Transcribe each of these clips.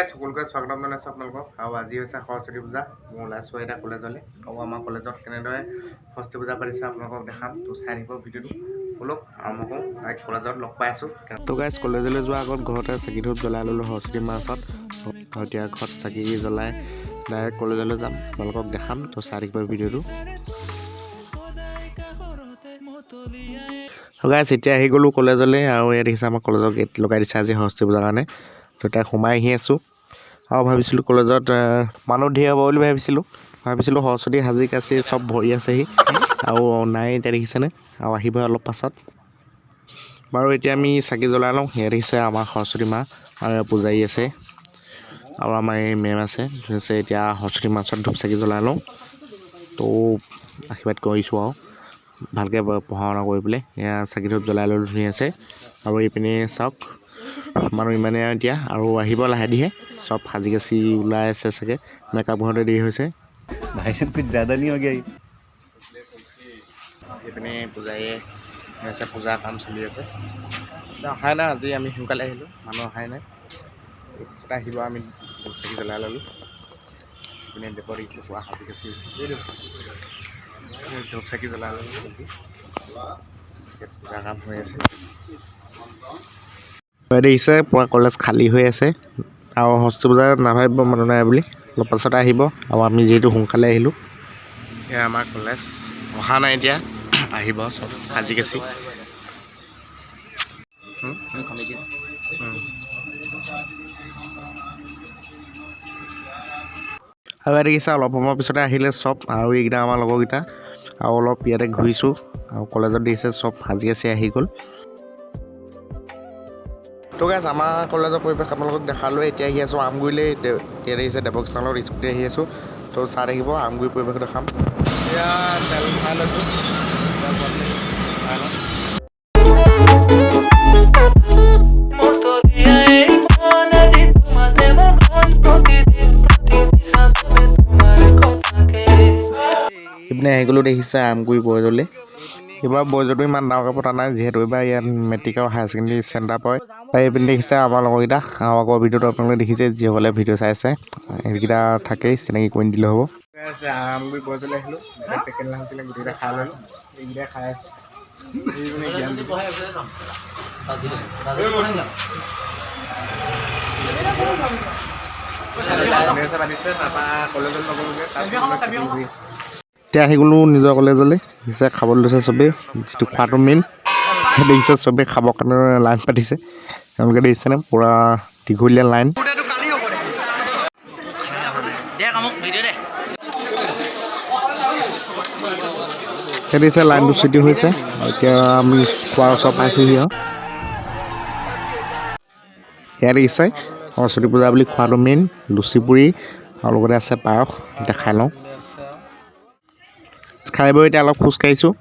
Guys, সকলোকে স্বাগতম জনাইছোঁ আপোনালোকক। আৰু আজি হৈছে সৰস্বতী পূজা। মই ওলাইছোঁ এতিয়া কলেজলৈ আৰু আমাৰ কলেজত কেনেদৰে সৰস্বতী পূজা পাতিছে আপোনালোকক দেখাম। তো চাই থাকিব ভিডিঅ'টো। ব'লক, আৰম্ভ কৰোঁ। তাইক কলেজত লগ পাই আছোঁ। তো গাইজ, কলেজলৈ যোৱাৰ আগত ঘৰতে চাকি ধূপ জ্বলাই ল'লোঁ সৰস্বতী মাৰ ওচৰত। আৰু এতিয়া ঘৰত চাকি জ্বলাই ডাইৰেক্ট কলেজলৈ যাম, আপোনালোকক দেখাম। তো চাই থাকিব ভিডিঅ'টো। গাইজ, এতিয়া আহি গ'লোঁ কলেজলৈ আৰু ইয়াত দেখিছে, আমাৰ কলেজৰ গেট লগাই দিছে আজি সৰস্বতী পূজাৰ কাৰণে। তো তাই সোমাই আহি আছোঁ আৰু ভাবিছিলোঁ কলেজত মানুহ ধেৰ হ'ব বুলি ভাবিছিলোঁ। ভাবিছিলোঁ সৰস্বতী সাজি কাচি চব ভৰি আছেহি আৰু নাই। এতিয়া দেখিছেনে, আৰু আহিব অলপ পাছত। বাৰু, এতিয়া আমি চাকি জ্বলাই লওঁ। ইয়াত দেখিছে, আমাৰ সৰস্বতী মা আৰু ইয়াত পূজাৰী আছে আৰু আমাৰ এই মেম আছে। আছে। এতিয়া সৰস্বতী মা ওচৰত ধূপ চাকি জ্বলাই লওঁ। তো আশীৰ্বাদ কৰিছোঁ আৰু ভালকৈ পঢ়া শুনা কৰি পেলাই। এয়া চাকি ধূপ জ্বলাই ল'লোঁ ধুনীয়াছে। আৰু এইপিনে চাওক, মানুহ ইমানেই আৰু এতিয়া আৰু আহিব লাহে ধীৰে। চব সাজি কাচি ওলাই আছে চাগে, মেকআপ কৰোঁতে দেৰি হৈছে। भाई साहब, कुछ ज्यादा नहीं हो गया ये? এইপিনে পূজাৰীয়ে আছে, পূজাৰ কাম চলি আছে। অহাই নাই আজি, আমি সোনকালে আহিলোঁ, মানুহ অহাই নাই। পিছতে আহিব। আমি ধূপ চাকি জ্বলাই ল'লোঁ। এইপিনে দেৱৰ দেখিছে, পূৰা সাজি কাচি ধূপ চাকি জ্বলাই ল'লোঁ। পূজা কাম হৈ আছে। দেখিছে, পূৰা কলেজ খালী হৈ আছে। আৰু সৰস্বতী পূজা নাভাবিব মানুহ নাই বুলি, অলপ পাছতে আহিব। আৰু আমি যিহেতু সোনকালে আহিলোঁ। এয়া আমাৰ কলেজ, অহা নাই এতিয়া, আহিব চব সাজি কাচি। আৰু ইয়াত দেখিছে, অলপ সময়ৰ পিছতে আহিলে চব। আৰু এইকেইটা আমাৰ লগৰকেইটা। আৰু অলপ ইয়াতে ঘূৰিছোঁ। আৰু কলেজত দেখিছে, চব সাজি কাচি আহি গ'ল। তো গাইজ, আমাৰ কলেজৰ পৰিৱেশ আপোনালোকক দেখালোঁ। এতিয়া আহি আছোঁ আমগুৰিলৈ। এতিয়া দেখিছে, দেৱকৃষ্ণৰ লগত স্কুটি আহি আছোঁ। তো চাই থাকিব, আমগুৰি পৰিৱেশ দেখাম। এতিয়া তেল ভৰাই লৈছোঁ। তেল ভৰাই ভৰাই লওঁ। মতলীয়া এই মন আজি তোমাতে মগন, প্ৰতিদিন প্ৰতি নিশা ভাবে তোমাৰ কথাকে। ইপিনে আহি গ'লোঁ, দেখিছে, আমগুৰি বইজলৈ। এইবাৰ বইজটো ইমান ডাঙৰকৈ পতা নাই, যিহেতু এইবাৰ ইয়াত মেট্ৰিক আৰু হায়াৰ ছেকেণ্ডেৰী চেণ্টাৰ পৰে। তাৰ এইপিনে দেখিছে, আমাৰ লগৰকেইটা। আৰু আগৰ ভিডিঅ'টো আপোনালোকে দেখিছে, যিসকলে ভিডিঅ' চাই আছে সেইকেইটা থাকেই, চিনাকি কৰি নিদিলেও হ'ব। আছে, আমগুৰি বইজলৈ আহিলোঁ। পেকেট লাগিছিলে, গোটেইকেইটা খাই ল'লোঁ। এইকেইটাই খাই আছে। এইপিনে জ্ঞান। পাতিছে, তাৰপৰা কলেজত নগ'লোগৈ, তাত। এতিয়া আহি গ'লোঁ নিজৰ কলেজলৈ। দেখিছে, খাবলৈ লৈছে চবেই, যিটো খোৱাটো মেইন। দেখিছে, চবেই খাবৰ কাৰণে লাইন পাতিছে। তেওঁলোকে দেখিছেনে, পূৰা দীঘলীয়া লাইন। এতিয়া দেখিছে, লাইনটো ছুটি হৈছে। এতিয়া আমি খোৱাৰ ওচৰ পাইছোঁহি। আৰু ইয়াত দেখিছে, সৰস্বতী পূজা বুলি খোৱাটো মেইন, লুচি পুৰি আৰু লগতে আছে পায়স। এতিয়া খাই লওঁ। খাই বৈ এতিয়া অলপ খোজ কাঢ়িছোঁ।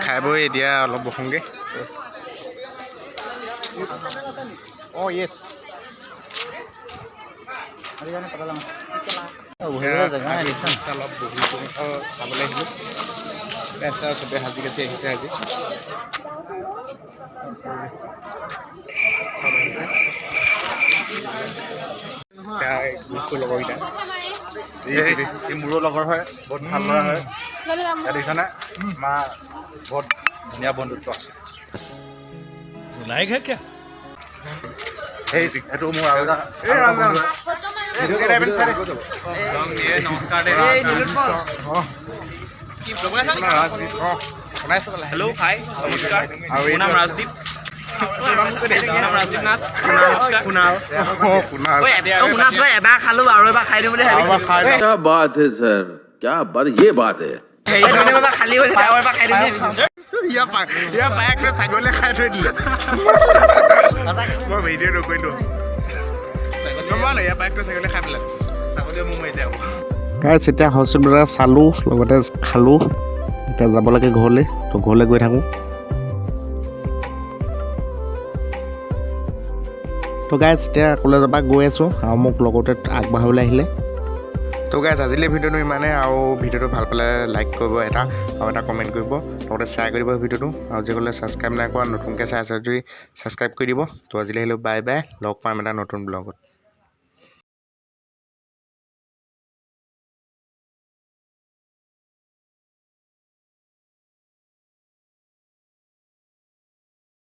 খাই বৈ এতিয়া অলপ বহোঁগৈ। অঁ য়েছ, অলপ বহি চাবলৈ আহিলোঁ। আছে, চবে সাজি কাচি আহিছে আজি। চব আহিছে। গৈছোঁ লগৰকেইটা। এই মোৰো লগৰ হয়, বহুত ভাল ল'ৰা হয়। ইয়াত দেখিছানে, আমাৰ বহুত ধুনীয়া বন্ধুত্ব আছে। लायक है क्या? সেই এইটো মোৰ আৰু এটা বন্ধু হয়। নমস্কাৰ। হেল্ল' হাই, নমস্কাৰ। মোৰ নাম ৰাজদীপ, মোৰ নাম ৰাজদীপ নাথ। নমস্কাৰ। এবাৰ খালো আৰু এবাৰ খাই দিম বুলি ভাবিছো। क्या बात है सर, क्या बात, ये बात है। খালী হৈছে, আৰু এবাৰ খাই দিম বুলি ভাবিছো। ইয়াৰ পায়কটো ছাগলীয়ে খাই থৈ দিলে। মই ভিডিঅ' নকৰিলোঁ, গম পোৱা নাই। ইয়াৰ পায়কটো ছাগলীয়ে খাই পেলালে। ছাগলীয়ে মোক মাৰিলে আকৌ। গাইজ, এতিয়া সৰস্বতী পূজা চালোঁ, লগতে খালোঁ। এতিয়া যাব লাগে ঘৰলৈ। তো ঘৰলৈ গৈ থাকোঁ। তো গাইজ, এতিয়া কলেজৰ পৰা গৈ আছোঁ আৰু মোক লগতে আগবঢ়াবলৈ আহিলে। তো গাইজ, আজিলৈ ভিডিঅ'টো ইমানে। আৰু ভিডিঅ'টো ভাল পালে লাইক কৰিব এটা আৰু এটা কমেণ্ট কৰিব, লগতে শ্বেয়াৰ কৰিব ভিডিঅ'টো। আৰু যিসকলে ছাবস্ক্ৰাইব নাই কৰা, নতুনকৈ চাই আছে যদি ছাবস্ক্ৰাইব কৰি দিব। তো আজিলৈ আহিলোঁ, বাই বাই। লগ পাম এটা নতুন ব্লগত।